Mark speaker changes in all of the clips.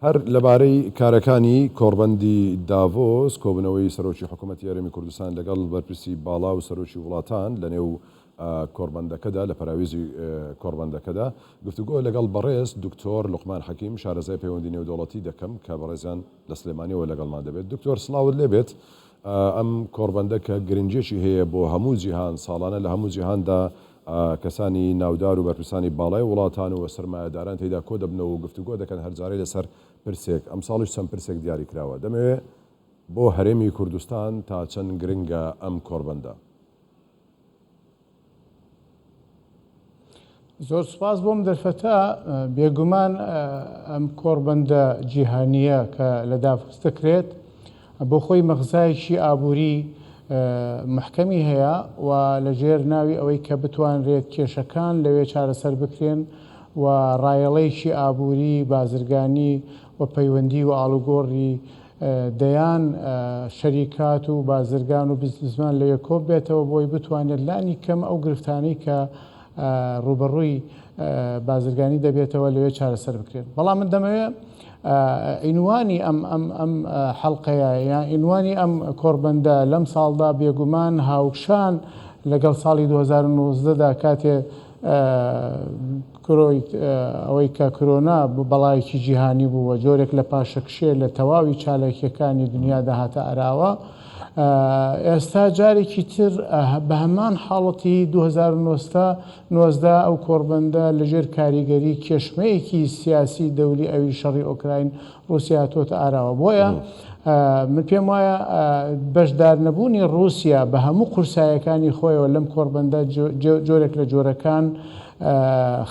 Speaker 1: هەر لەبارەی کارەکانی کۆڕبەندی داڤۆس، کۆبوونەوەی سەرۆکی حکوومەتی هەرێمی کوردستان لەگەڵ بەرپرسی باڵا و سەرۆکی وڵاتان لەنێو کۆڕبەندەکەدا لە پەراوێزی کۆڕبەندەکەدا گفتوگۆ لەگەڵ بەڕێز دکتۆر لوقمان حەکیم شارەزای پەیوەندی نێودەوڵەتی دەکەم کە بەڕێزیان لە سلێمانیەوە لەگەڵمان دەبێت. دکتۆر سڵاوت لێبێت، ئەم کۆڕبەندە کە گرنگیەکی هەیە بۆ هەموو جیهان، ساڵانە لە هەموو جیهاندا کەسانی ناودار و بەرپرسانی باڵای وڵاتان و سەرمایەداران تێیدا کۆدەبنەوە و گفتوگۆ دەکەن هەرجارەی لەسەر پرسێک، ئەمساڵیش چەند پرسێک دیاری کراوە. دەمەوێ بۆ هەرێمی کوردستان تا چەند گرنگە ئەم کۆڕبەندە؟
Speaker 2: زۆر سوپاس بۆم دەرفەتە. بێگومان ئەم کۆڕبەندە جیهانییە کە لە داڤۆس دەکرێت بۆ خۆی مەغزایەکی ئابووری محکەمی هەیە و لەژێر ناوی ئەوەی کە بتوانرێت کێشەکان لەوێ چارەسەر بکرێن و ڕایەڵەیەکی ئابووری بازرگانی و پەیوەندی و ئاڵوگۆڕی دەیان شەریکات و بازرگان و بزنسمان لەوێ کۆببێتەوە بۆی بتوانێت لانی کەم ئەو گرفتانەی کە ڕووبەڕووی بازرگانی دەبێتەوە لەوێ چارەسەر بکرێن. بەڵام من دەمەوێت عینوانی ئەم ئەم ئەم حەڵقەیە یان عینوانی ئەم کۆڕبەندە لەم ساڵدا بێگومان هاوشان لەگەڵ ساڵی 2019 دا کاتێ کرۆیت ئەوەی کە کرۆنا بەڵایەکی جیهانی بوو و جۆرێک لە پاشەکشێ لە تەواوی چالاکییەکانی دنیادا هاتە ئاراوە، ئێستا جارێکی تر بە هەمان حاڵەتی 2019 ئەو کۆڕبەندە لەژێر کاریگەری کێشمەیەکی سیاسی دەولی ئەویش شەڕی ئۆکراین ڕووسیا هاتووەتە ئاراوە. بۆیە من پێم وایە بەشدار نەبوونی ڕووسیا بە هەموو قورسایەکانی خۆیەوە لەم کۆڕبەندە جۆرێک لە جۆرەکان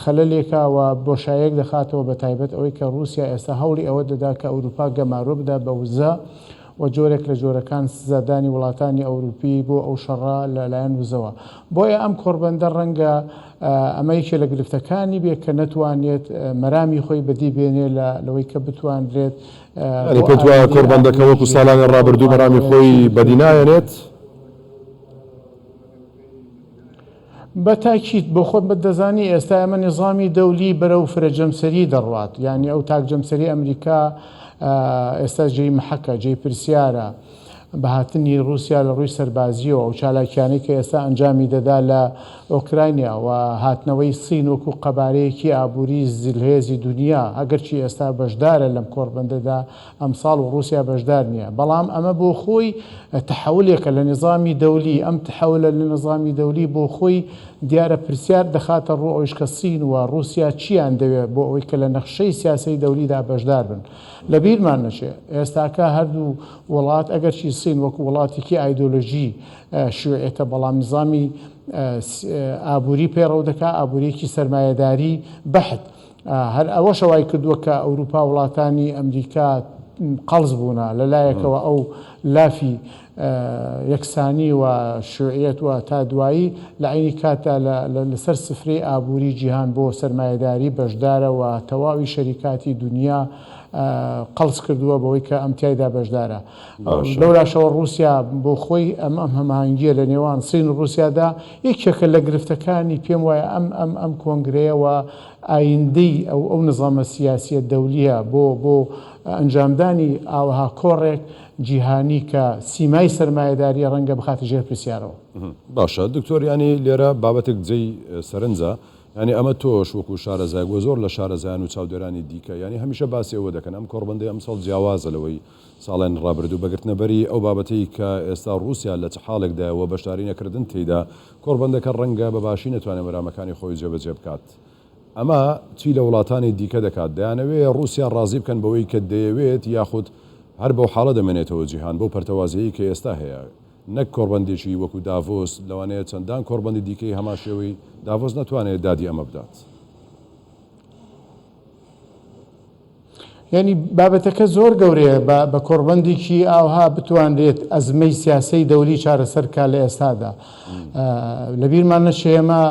Speaker 2: خەلەلێکە و بۆشایەک دەخاتەوە بە تایبەت ئەوەی کە ڕووسیا ئێستا هەوڵی ئەوە دەدا کە ئەوروپا گەمارۆ بدا بە وزە و جۆرێک لە جۆرەکان سزادانی وڵاتانی ئەوروپی بۆ ئەو شەڕە لە لایەن وزەوە. بۆیە ئەم کۆڕبەندە ڕەنگە ئەمە یەکێ لە گرفتەکانی بێ کە نەتوانێت مەرامی خۆی بەدی بێنێ لە لەوەی کە بتوانرێت
Speaker 1: یانی پێت وایە کۆڕبەندەکە وەکو ساڵانی ڕابردوو مەرامی خۆی بەدی نایەنێت؟
Speaker 2: بە تاکید، بۆ خۆت دەزانی ئێستا ئێمە نیزامی دەولی بەرەو فرە جەمسەری دەڕوات، یانی ئەو تاک جەمسەری ئەمریکا ئێستا جێی محەکە، جێی پرسیارە. بە هاتنی ڕووسیا لە ڕووی سەربازییەوە، ئەو چالاکییانەی کە ئێستا ئەنجامی دەدا لە ئۆکراینیا و هاتنەوەی سین وەکوو قەبارەیەکی ئابووری زلهێزی دونیا، ئەگەرچی ئێستا بەشدارە لەم کۆڕبەندەدا، ئەمساڵ و ڕووسیا بەشدار نییە، بەڵام ئەمە بۆ خۆی تەحەولێکە لە نیزامی دەولی، ئەم تەحەولە لە نیزامی دەولی بۆ خۆی دیارە پرسیار دەخاتە ڕوو ئەویش کە سین و ڕووسیا چییان دەوێ بۆ ئەوەی کە لە نەخشەی سیاسەی دەولیدا بەشدار بن. لە بیرمان نەچێ ئێستاکە هەردوو وڵات ئەگەرچی سین وەکوو وڵاتێکی ئایدۆلۆژی شیوعیەتە بەڵام نیزامی ئابووری پەیڕەو دەکا، ئابوورییەکی سەرمایەداری بەحت. هەر ئەوەشە وای کردووە کە ئەوروپا وڵاتانی ئەمریکا قەڵس بوونە، لە لایەکەوە ئەو لافی یەکسانی و شیوعیەت و تا دوایی، لە عەینی کاتدا لەسەر سفرەی ئابووری جیهان بۆ سەرمایەداری بەشدارە و تەواوی شەریکاتی دونیا قەڵس کردووە بەوەی کە ئەم تیایدا بەشدارە. لەولاشەوە ڕووسیا بۆ خۆی ئەم ئەم هەماهەنگییە لە نێوان سین و ڕووسیادا یەکێکە لە گرفتەکانی پێم وایە ئەم ئەم ئەم کۆنگرەیە و ئایندەی ئەو ئەو نزامە سیاسیە دەولیە بۆ بۆ ئەنجامدانی ئاوەها کۆڕێک جیهانی کە سیمای سەرمایەداریە ڕەنگە بخاتە ژێر پرسیارەوە.
Speaker 1: باشە دکتۆر یانی لێرە بابەتێک جێی سەرنجە یانی ئەمە تۆش وەکو شارەزایەک وە زۆر لە شارەزایان و چاودێرانی دیکە یانی هەمیشە باسی ئەوە دەکەن ئەم کۆڕبەندەی ئەمساڵ جیاوازە لەوەی ساڵانی ڕابردوو بە گرتنەبەری ئەو بابەتەی کە ئێستا ڕووسیا لە چ حاڵێکدایە وە بەشداری نەکردن تێیدا کۆڕبەندەکە ڕەنگە بە باشی نەتوانێت مەرامەکانی خۆی جێبەجێ بکات. ئەمە چی لە وڵاتانی دیکە دەکات؟ دەیانەوێ ڕووسیا ڕازی بکەن بەوەی کە دەیەوێت یاخود هەر بەو حاڵە دەمێنێتەوە جیهان بەو پەرتەوازەیی کە ئێستا هەیە؟ نەک کۆڕبەندێکی وەکو داڤۆس، لەوانەیە چەندان کۆڕبەندی دیکەی هەمان شێوەی داڤۆس نەتوانێت دادی ئەمە بدات.
Speaker 2: یانی بابەتەکە زۆر گەورەیە بە بە کۆڕبەندێکی ئاوها بتوانرێت ئەزمەی سیاسەی دەولی چارەسەر کا لە ئێستادا. لەبیرمان نەچێ ئێمە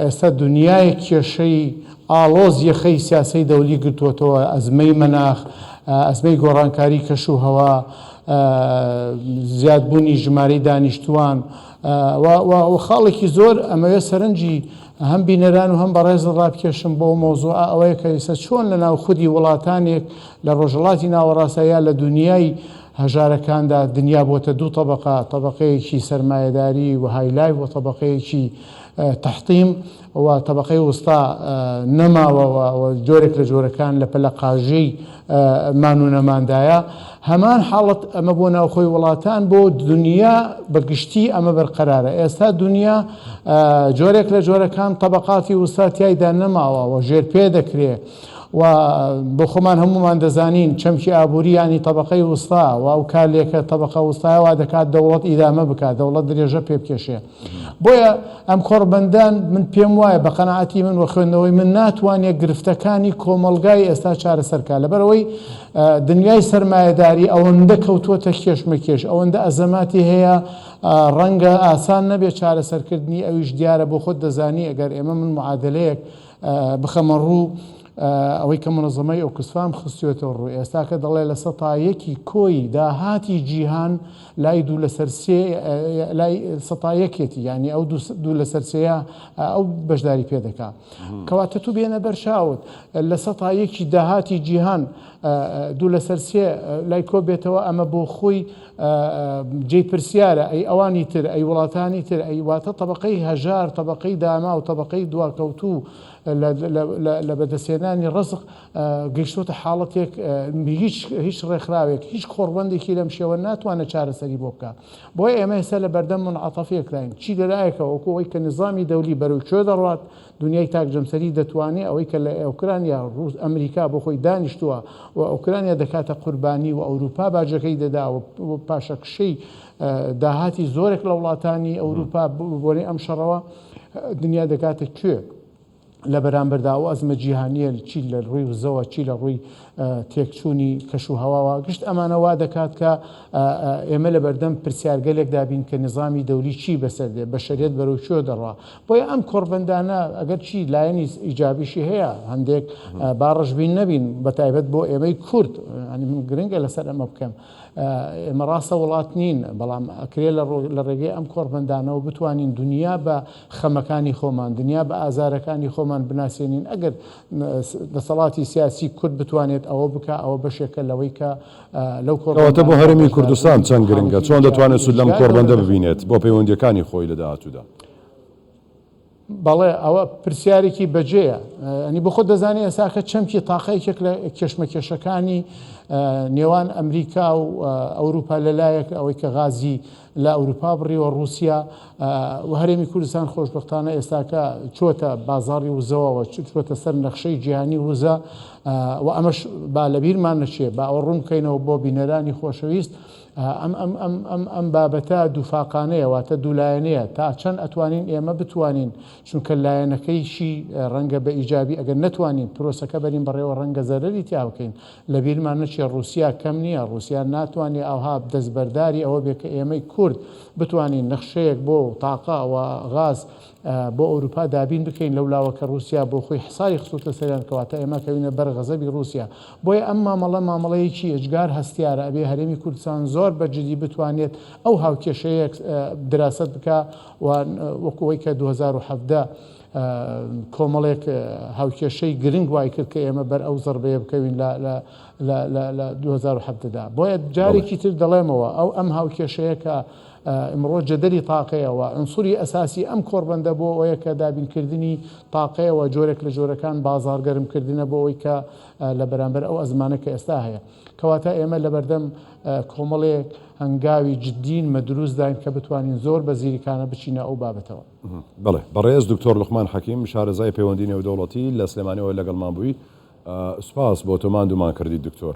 Speaker 2: ئێستا دنیایەک کێشەی ئاڵۆز یەخەی سیاسەی دەولی گرتووەتەوە، ئەزمەی مەناخ، ئەزمەی گۆڕانکاری کەش و هەوا، زیادبوونی ژمارەی دانیشتووان و خاڵێکی زۆر ئەمەوێ سەرنجی. هەم بینەران و هەم بەڕێزت ڕابکێشم بۆ مەوزوعە ئەوەیە کە ئیستا چۆن لە ناو خودی وڵاتانێک لە ڕۆژهەڵاتی ناوەڕاستە یا لە دونیای هەژارەکاندا دنیا بۆتە دوو تەبەقە، تەبەقەیەکی سەرمایەداری و high life و تەبەقەیەکی تەحتیم و تەبەقەی وستا نەماوە و جۆرێک لە جۆرەکان لە پەلەقاژەی مان و نەماندایە. هەمان حاڵەت ئەمە بۆ ناوخۆی وڵاتان بۆ دنیا بە گشتی ئەمە بەرقەرارە. ئێستا دنیا جۆرێک لە جۆرەکان تەبەقاتی وستا تیایدا نەماوە و ژێرپێ دەکرێ. و بۆ خۆمان هەموومان دەزانین چەمکی ئابووری یانی تەبەقەی وستا و ئەو کارلێکە تەبەقە وستایە وا دەکات دەوڵەت ئیدامە بکات، دەوڵەت درێژە پێ بکێشێ. بۆیە ئەم کۆڕبەندان من پێم وایە بە قەناعەتی من و خوێندنەوەی من ناتوانێت گرفتەکانی کۆمەڵگای ئێستا چارەسەر کا لەبەرئەوەی دنیای سەرمایەداری ئەوەندە کەوتووەتە کێشمەکێش ئەوەندە ئەزەماتی هەیە ڕەنگە ئاسان نەبێت چارەسەرکردنی ئەویش دیارە بۆ خۆت دەزانی ئەگەر ئێمە من معادلەیەک بخەمە ڕوو ئەوەی کە مونەزەمەی ئۆکسفام خستوێتە ڕوو ئێستاکە دەڵێ لە سەتا یەکی کۆی داهاتی جیهان لای دوو لەسەر سێ لای سەتا یەکێتی یعنی ئەو دوو لەسەر سێیە ئەو بەشداری پێ دەکا کەواتە تو بێنە بەرچاوت لە سەتا یەکی داهاتی جیهان دوو لەسەر سێ لای کۆ بێتەوە ئەمە بۆ خۆی جێی پرسیارە ئەی ئەوانی تر ئەی وڵاتانی تر ئەی واتە تەبەقەی هەژار تەبەقەی داما و تەبەقەی دواکەوتوو لە بەدەستهێنانی ڕزق گەیشتۆتە حاڵەتێک هیچ هیچ ڕێکخراوێک هیچ کۆڕبەندێکی لەم شێوە ناتوانێت چارەسەری بۆ بکە بۆیە ئێمە ئێستا لە بەردەم منعطفێکداین چی لەلایەکەوە وەکو ئەوەی کە نظامی دەولی بەرەو کوێ دەڕوات دونیای تاک جەمسەری دەتوانێ ئەوەی کە لە ئۆکرانیا ڕووس ئەمریکا بۆ خۆی دانیشتووە و ئۆکرانیا دەکاتە قوربانی و ئەوروپا باجەکەی دەدا و پاشەکشەی داهاتی زۆرێک لە وڵاتانی ئەوروپا بۆنەی ئەم شەڕەوە دنیا دەگاتە کوێ؟ لە بەرامبەردا ئەو ئەزمە جیهانییە چی لە ڕووی وزەوە چی لە ڕووی تێکچوونی کەش و هەواوە گشت ئەمانە وا دەکات کە ئێمە لە بەردەم پرسیارگەلێکدا بین کە نیزامی دەولی چی بەسەر دێ، بەشەریەت بەرەو کوێ دەڕوا. بۆیە ئەم کۆڕبەندانە ئەگەر چی لایەنی ئیجابیشی هەیە هەندێک با ڕەشبین نەبین بە تایبەت بۆ ئێمەی کورد یانی من گرنگە لەسەر ئەمە بکەم ئێمە ڕاستە وڵات نین بەڵام ئەکرێ لە ڕێگەی ئەم کۆڕبەندانەوە بتوانین دنیا بە خەمەکانی خۆمان دنیا بە ئازارەکانی خۆمان بناسێنین ئەگەر دەسەڵاتی سیاسی کورد بتوانێت ئەوە بکا ئەوە بەشێکە لەوەی کە لەو
Speaker 1: کەواتە بۆ
Speaker 2: کۆڕبەندانەدا
Speaker 1: هەرێمی
Speaker 2: بەشدار
Speaker 1: کوردستان
Speaker 2: بوون
Speaker 1: چەند گرنگە؟
Speaker 2: حاڵێکی
Speaker 1: چۆن دەتوانێت
Speaker 2: ئیجابی
Speaker 1: سوود لەم
Speaker 2: ئێجگار گەورە
Speaker 1: کۆڕبەندە
Speaker 2: دەبێت.
Speaker 1: ببینێت بۆ پەیوەندییەکانی خۆی لە داهاتوودا؟
Speaker 2: بەڵێ ئەوە پرسیارێکی بەجێیە. ئەنی بۆ خۆت دەزانی ئێستاکە چەمکی تاقە یەکێک لە کێشمەکێشەکانی نێوان ئەمریکا و ئەوروپا لەلایەک ئەوەی کە غازی لە ئەوروپا بڕیوە ڕووسیا و هەرێمی کوردستان خۆشبەختانە ئێستاکە چووەتە بازاڕی وزەوە چووەتە سەر نەخشەی جیهانی وزە و ئەمەش با لەبیرمان نەچێ با ئەوە ڕوون بکەینەوە بۆ بینەرانی خۆشەویست ئەم ئەم ئەم ئەم ئەم بابەتە دووفاقانەیە واتە دوولایەنەیە تا چەند ئەتوانین ئێمە بتوانین چونکە لایەنەکەیشی ڕەنگە بە ئیجابی ئەگەر نەتوانین پرۆسەکە بەرین بەڕێوە ڕەنگە زەرەری تیا بکەین لەبیرمان نەچێ ڕووسیا کەم نییە، ڕووسیا ناتوانێ ئاوها دەستبەرداری ئەوە بێ کە ئێمەی کورد بتوانین نەخشەیەک بۆ تاقە و غاز بۆ ئەوروپا دابین بکەین لەولاوە کە ڕووسیا بۆ خۆی حساری خستۆتە سەریان کەواتە ئێمە کەوینە بەر غەزەبی ڕووسیا بۆیە ئەم مامەڵە مامەڵەیەکی ئێجگار هەستیارە ئەبێ هەرێمی کوردستان زۆر بە جدی بتوانێت ئەو هاوکێشەیە دراسەت بکا و وەکو ئەوەی کە 2017 کۆمەڵێک هاوکێشەی گرنگ وای کرد کە ئێمە بەر ئەو زەربەیە بکەوین لە لە لە لە لە 2017 دا بۆیە جارێکی تر دەڵێمەوە ئەو ئەم هاوکێشەیە کە ئمڕۆ جەدەلی تاقەیەوە عنسوری ئەساسی ئەم کۆڕبەندە بۆ ئەوەیە کە دابینکردنی تاقەیەوە جۆرێک لە جۆرەکان بازاڕ گەرمکردنە بۆ ئەوەی کە لە بەرامبەر ئەو ئەزمانە کە ئێستا هەیە کەواتە ئێمە لەبەردەم کۆمەڵێک هەنگاوی جدین مەدروستداین کە بتوانین زۆر بە زیرکانە بچینە ئەو بابەتەوە.
Speaker 1: بەڵێ بەڕێز دکتۆر لوقمان حەکیم شارەزای پەیوەندی نێودەوڵەتی لە سلێمانیەوە لەگەڵمان بووی سوپاس بۆ تۆ ماندوومان کردیت دکتۆر.